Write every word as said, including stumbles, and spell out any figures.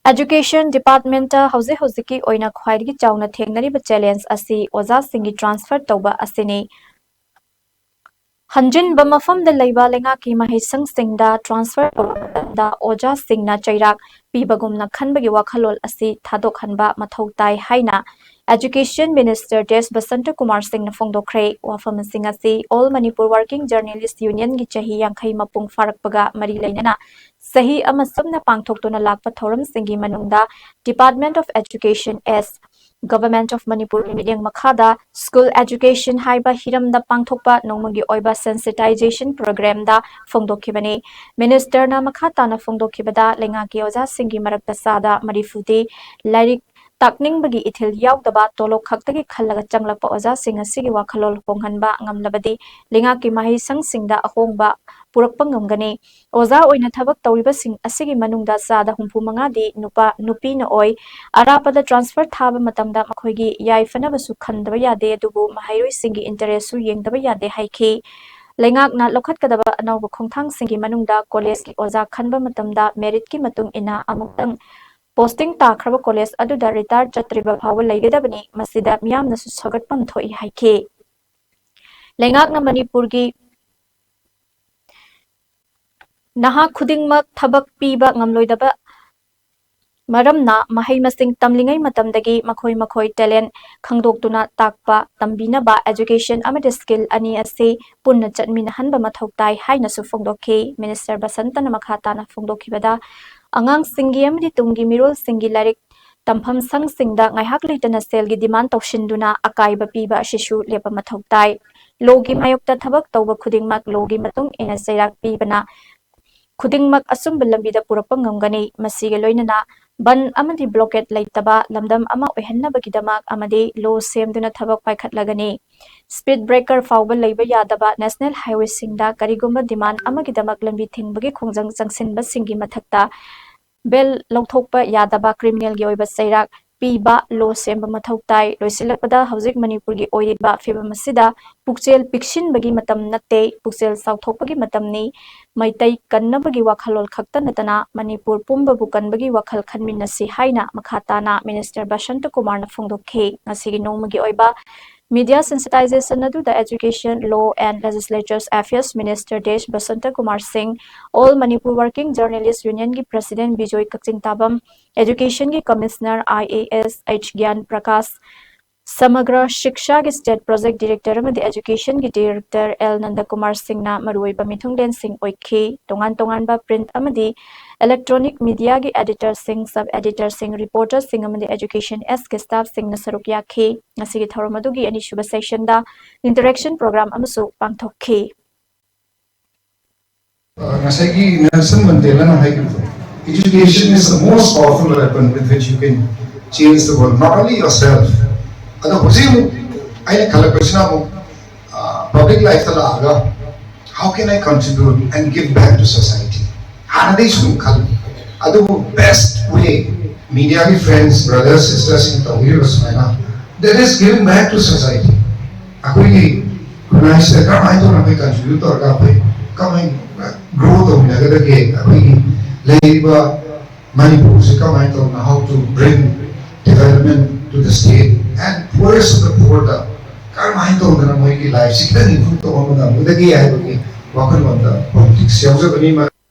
Education Department ꯇ ꯍꯧꯖꯤꯛ ꯍꯧꯖꯤꯛꯀꯤ ꯑꯣꯏꯅ ꯈ꯭ꯋꯥꯏꯗꯒꯤ ꯆꯥꯎꯅ ꯊꯦꯡꯅꯔꯤꯕ challenge ꯑꯁꯤ ꯑꯣꯖꯥꯁꯤꯡꯒꯤ transfer ꯇꯧꯕ ꯑꯁꯤꯅꯤ꯫ ꯍꯟꯖꯤꯟꯕ ꯃꯐꯝꯗ ꯂꯩꯕ ꯂꯩꯉꯥꯛꯀꯤ ꯃꯍꯩꯁꯪꯁꯤꯡꯗ transfer ꯇꯧꯕ ꯃꯇꯝꯗ ꯑꯣꯖꯥꯁꯤꯡꯅ ꯆꯩꯔꯥꯛ ꯄꯤꯕꯒꯨꯝꯅ ꯈꯟꯕꯒꯤ ꯋꯥꯈꯜꯂꯣꯟ ꯑꯁꯤ ꯊꯥꯗꯣꯛꯍꯟꯕ ꯃꯊꯧ ꯇꯥꯏ ꯍꯥꯏꯅ Education Minister days Basanta Kumar ꯁꯤꯡꯅ ꯐꯣꯡꯗꯣꯛꯈ꯭ꯔꯦ꯫ ꯋꯥꯐꯝꯁꯤꯡ ꯑꯁꯤ All Manipur Working Journalist Union ꯒꯤ ꯆꯍꯤ ꯌꯥꯡꯈꯩ ꯃꯄꯨꯡ ꯐꯥꯔꯛꯄꯒ ꯃꯔꯤ ꯂꯩꯅꯅ ꯆꯍꯤ ꯑꯃ ꯆꯨꯞꯅ ꯄꯥꯡꯊꯣꯛꯇꯨꯅ ꯂꯥꯛꯄ ꯊꯧꯔꯝꯁꯤꯡꯒꯤ ꯃꯅꯨꯡꯗ Department of Education as Government of Manipur ꯒꯤ ꯃꯤꯠꯌꯦꯡ ꯃꯈꯥꯗ School Education ꯍꯥꯏꯕ ꯍꯤꯔꯝꯗ ꯄꯥꯡꯊꯣꯛꯄ ꯅꯣꯡꯃꯒꯤ ꯑꯣꯏꯕ sensitization program ꯗ ꯐꯣꯡꯗꯣꯛꯈꯤꯕꯅꯤ꯫ Minister ꯅ ꯃꯈꯥ ꯇꯥꯅ ꯐꯣꯡꯗꯣꯛꯈꯤꯕꯗ, ꯂꯩꯉꯥꯛꯀꯤ ꯑꯣꯖꯥꯁꯤꯡꯒꯤ ꯃꯔꯛꯇ ꯆꯥꯗ ꯃꯔꯤꯐꯨꯗꯤ ꯂꯥꯏꯔꯤꯛ ꯇꯥꯛꯅꯤꯡꯕꯒꯤ ꯏꯊꯤꯜ ꯌꯥꯎꯗꯕ, ꯇꯣꯂꯣꯞ ꯈꯛꯇꯒꯤ ꯈꯜꯂꯒ ꯆꯪꯂꯛꯄ ꯑꯣꯖꯥꯁꯤꯡ ꯑꯁꯤꯒꯤ ꯋꯥꯈꯜꯂꯣꯟ ꯍꯣꯡꯍꯟꯕ ꯉꯝꯂꯕꯗꯤ ꯂꯩꯉꯥꯛꯀꯤ ꯃꯍꯩꯁꯪꯁꯤꯡꯗ ꯑꯍꯣꯡꯕ ꯄꯨꯔꯛꯄ ꯉꯝꯒꯅꯤ꯫ ꯑꯣꯖꯥ ꯑꯣꯏꯅ ꯊꯕꯛ ꯇꯧꯔꯤꯕꯁꯤꯡ ꯑꯁꯤꯒꯤ ꯃꯅꯨꯡꯗ ꯆꯥꯗ ꯍꯨꯝꯐꯨ ꯃꯉꯥꯗꯤ ꯅꯨꯄꯥ, ꯅꯨꯄꯤꯅ ꯑꯣꯏ꯫ ꯑꯔꯥꯞꯄꯗ transfer ꯊꯥꯕ ꯃꯇꯝꯗ ꯃꯈꯣꯏꯒꯤ ꯌꯥꯏꯐꯅꯕꯁꯨ ꯈꯟꯗꯕ ꯌꯥꯗꯦ, ꯑꯗꯨꯕꯨ ꯃꯍꯩꯔꯣꯏꯁꯤꯡꯒꯤ interest ꯁꯨ ꯌꯦꯡꯗꯕ ꯌꯥꯗꯦ ꯍꯥꯏꯈꯤ꯫ ꯂꯩꯉꯥꯛꯅ ꯂꯧꯈꯠꯀꯗꯕ ꯑꯅꯧꯕ ꯈꯣꯡꯊꯥꯡꯁꯤꯡꯒꯤ ꯃꯅꯨꯡꯗ college ꯀꯤ ꯑꯣꯖꯥ ꯈꯟꯕ ꯃꯇꯝꯗ merit ꯀꯤ ꯃꯇꯨꯡ ꯏꯟꯅ ꯑꯃꯨꯛꯇꯪ posting ꯇꯥꯈ꯭ꯔꯕ college ꯑꯗꯨꯗ retire ꯆꯠꯇ꯭ꯔꯤꯕ ꯐꯥꯎꯕ ꯂꯩꯒꯗꯕꯅꯤ꯫ ꯃꯁꯤꯗ ꯃꯤꯌꯥꯝꯅꯁꯨ ꯁꯧꯒꯠꯐꯝ ꯊꯣꯛꯏ ꯍꯥꯏꯈꯤ꯫ ꯂꯩꯉꯥꯛꯅ ꯃꯅꯤꯄꯨꯔꯒꯤ ꯅꯍꯥ ꯈꯨꯗꯤꯡꯃꯛ ꯊꯕꯛ ꯄꯤꯕ ꯉꯝꯂꯣꯏꯗꯕ ꯃꯔꯝꯅ, ꯃꯍꯩ ꯃꯁꯤꯡ ꯇꯝꯂꯤꯉꯩ ꯃꯇꯝꯗꯒꯤ ꯃꯈꯣꯏ ꯃꯈꯣꯏ talent ꯈꯪꯗꯣꯛꯇꯨꯅ ꯇꯥꯛꯄ ꯇꯝꯕꯤꯅꯕ education ꯑꯃꯗꯤ skill ꯑꯅꯤ ꯑꯁꯤ ꯄꯨꯟꯅ ꯆꯠꯃꯤꯟꯅꯍꯟꯕ ꯃꯊꯧ ꯇꯥꯏ ꯍꯥꯏꯅꯁꯨ ꯐꯣꯡꯗꯣꯛꯈꯤ꯫ Minister ꯕꯁꯟꯇꯅ ꯃꯈꯥ ꯇꯥꯅ ꯐꯣꯡꯗꯣꯛꯈꯤꯕꯗ, ꯑꯉꯥꯡꯁꯤꯡꯒꯤ ꯑꯃꯗꯤ ꯇꯨꯡꯒꯤ ꯃꯤꯔꯣꯜꯁꯤꯡꯒꯤ ꯂꯥꯏꯔꯤꯛ ꯇꯝꯐꯝ ꯁꯪꯁꯤꯡꯗ ꯉꯥꯏꯍꯥꯛ ꯂꯩꯇꯅ ꯁꯦꯜꯒꯤ demand ꯇꯧꯁꯤꯟꯗꯨꯅ ꯑꯀꯥꯏꯕ ꯄꯤꯕ ꯑꯁꯤꯁꯨ ꯂꯦꯞꯄ ꯃꯊꯧ ꯇꯥꯏ꯫ Law ꯒꯤ ꯃꯥꯌꯣꯛꯇ ꯊꯕꯛ ꯇꯧꯕ ꯈꯨꯗꯤꯡꯃꯛ law ꯒꯤ ꯃꯇꯨꯡ ꯏꯟꯅ ꯆꯩꯔꯥꯛ ꯄꯤꯕꯅ ꯈꯨꯗꯤꯡꯃꯛ ꯑꯆꯨꯝꯕ ꯂꯝꯕꯤꯗ ꯄꯨꯔꯛꯄ ꯉꯝꯒꯅꯤ꯫ ꯃꯁꯤꯒ ꯂꯣꯏꯅꯅ ꯕꯟ ꯑꯃꯗꯤ blockade ꯂꯩꯇꯕ ꯂꯝꯗꯝ ꯑꯃ ꯑꯣꯏꯍꯟꯅꯕꯒꯤꯗꯃꯛ ꯑꯃꯗꯤ law ꯁꯦꯝꯗꯨꯅ ꯊꯕꯛ ꯄꯥꯏꯈꯠꯂꯒꯅꯤ꯫ Speed breaker ꯐꯥꯎꯕ ꯂꯩꯕ ꯌꯥꯗꯕ national highway ꯁꯤꯡꯗ ꯀꯔꯤꯒꯨꯝꯕ demand ꯑꯃꯒꯤꯗꯃꯛ ꯂꯝꯕꯤ ꯊꯤꯡꯕꯒꯤ ꯈꯣꯡꯖꯪ ꯆꯪꯁꯤꯟꯕꯁꯤꯡꯒꯤ ꯃꯊꯛꯇ bail ꯂꯧꯊꯣꯛꯄ ꯌꯥꯗꯕ criminal ꯒꯤ ꯑꯣꯏꯕ ꯆꯩꯔꯥꯛ ꯄꯤꯕ ꯂꯣ ꯁꯦꯝꯕ ꯃꯊꯧ ꯇꯥꯏ꯫ ꯂꯣꯏꯁꯤꯜꯂꯛꯄꯗ, ꯍꯧꯖꯤꯛ ꯃꯅꯤꯄꯨꯔꯒꯤ ꯑꯣꯏꯔꯤꯕ ꯐꯤꯕꯝ ꯑꯁꯤꯗ ꯄꯨꯛꯆꯦꯜ ꯄꯤꯛꯁꯤꯟꯕꯒꯤ ꯃꯇꯝ ꯅꯠꯇꯦ, ꯄꯨꯛꯆꯦꯜ ꯆꯥꯎꯊꯣꯛꯄꯒꯤ ꯃꯇꯝꯅꯤ꯫ ꯃꯩꯇꯩ ꯀꯟꯅꯕꯒꯤ ꯋꯥꯈꯜꯂꯣꯟ ꯈꯛꯇ ꯅꯠꯇꯅ ꯃꯅꯤꯄꯨꯔ ꯄꯨꯝꯕꯕꯨ ꯀꯟꯕꯒꯤ ꯋꯥꯈꯜ ꯈꯟꯃꯤꯟꯅꯁꯤ ꯍꯥꯏꯅ ꯃꯈꯥ ꯇꯥꯅ ꯃꯤꯅꯤꯁꯇꯔ ꯕꯁꯟꯇ ꯀꯨꯃꯥꯔꯅ ꯐꯣꯡꯗꯣꯛꯈꯤ꯫ ꯉꯁꯤꯒꯤ ꯅꯣꯡꯃꯒꯤ ꯑꯣꯏꯕ media sensitization ꯑꯗꯨꯗ Education, Law and Legislatures Affairs Minister Desh Basanta Kumar Singh, All Manipur Working Journalist Union ꯒꯤ President ꯕꯤꯖꯣꯏ ꯀꯛꯆꯤꯡ ꯇꯥꯕꯝ, Education ꯒꯤ Commissioner I A S H ꯒ꯭ꯌꯥꯟ ꯄ꯭ꯔꯀꯥꯁ, ꯁꯃꯒ꯭ꯔ ꯁꯤꯛꯁꯥꯒꯤ State Project Director ꯑꯃꯗꯤ Education ꯒꯤ Director ꯑꯦꯜ ꯅꯟꯗꯀꯨꯃꯥꯔ ꯁꯤꯡꯅ ꯃꯔꯨꯑꯣꯏꯕ ꯃꯤꯊꯨꯡꯂꯦꯟꯁꯤꯡ ꯑꯣꯏꯈꯤ꯫ ꯇꯣꯉꯥꯟ ꯇꯣꯉꯥꯟꯕ print ꯑꯃꯗꯤ electronic media ꯒꯤ editor ꯁꯤꯡ, sub editor ꯁꯤꯡ, reporter ꯁꯤꯡ ꯑꯃꯗꯤ Education S ꯀꯤ staff ꯁꯤꯡꯅ ꯁꯔꯨꯛ ꯌꯥꯈꯤ꯫ ꯉꯁꯤꯒꯤ ꯊꯧꯔꯝ ꯑꯗꯨꯒꯤ ꯑꯅꯤꯁꯨꯕ session ꯗ interaction program ꯑꯃꯁꯨ ꯄꯥꯡꯊꯣꯛꯈꯤ꯫ ꯉꯁꯥꯏꯒꯤ Nelson ꯃꯟꯗꯦꯂꯥꯅ ꯍꯥꯏꯈꯤꯕꯗꯣ, education is the most powerful weapon with which you can change the world, not only yourself. ꯑꯗꯣ ꯍꯧꯖꯤꯛ ꯑꯃꯨꯛ ꯑꯩꯅ ꯈꯜꯂꯛꯄꯁꯤꯅ ꯑꯃꯨꯛ ꯄꯕ꯭ꯂꯤꯛ ꯂꯥꯏꯐꯇ ꯂꯥꯛꯑꯒ how can I contribute and give back to society? ꯍꯥꯟꯅꯗꯩ ꯁꯨꯝ ꯈꯜꯂꯤ꯫ ꯑꯗꯨꯕꯨ best way, mediaꯒꯤ friends, brothers, sistersꯁꯤꯡ ꯇꯧꯕꯤꯔꯤꯕ ꯁꯨꯃꯥꯏꯅ, that is giving back to society. ꯑꯩꯈꯣꯏꯒꯤ ꯈꯨꯟꯅꯥꯏꯁꯤꯗ ꯀꯔꯝꯍꯥꯏꯅ ꯇꯧꯅ ꯑꯩꯈꯣꯏ contribute ꯇꯧꯔꯒ ꯑꯩꯈꯣꯏ ꯀꯃꯥꯏꯅ grow ꯇꯧꯃꯤꯟꯅꯒꯗꯒꯦ, ꯑꯩꯈꯣꯏꯒꯤ ꯂꯩꯔꯤꯕ ꯃꯅꯤꯄꯨꯔꯁꯤ ꯀꯃꯥꯏꯅ ꯇꯧꯅ how to bring development to the state and poorest of the poorꯗ ꯀꯔꯝꯍꯥꯏꯅ ꯇꯧꯗꯅ ꯃꯣꯏꯒꯤ ꯂꯥꯏꯐꯁꯤ ꯈꯤꯇꯪ improve ꯇꯧꯍꯟꯕ ꯉꯝꯒꯗꯒꯦ ꯍꯥꯏꯕꯒꯤ ꯋꯥꯈꯜꯂꯣꯟꯗ politics ꯌꯥꯎꯖꯕꯅꯤ꯫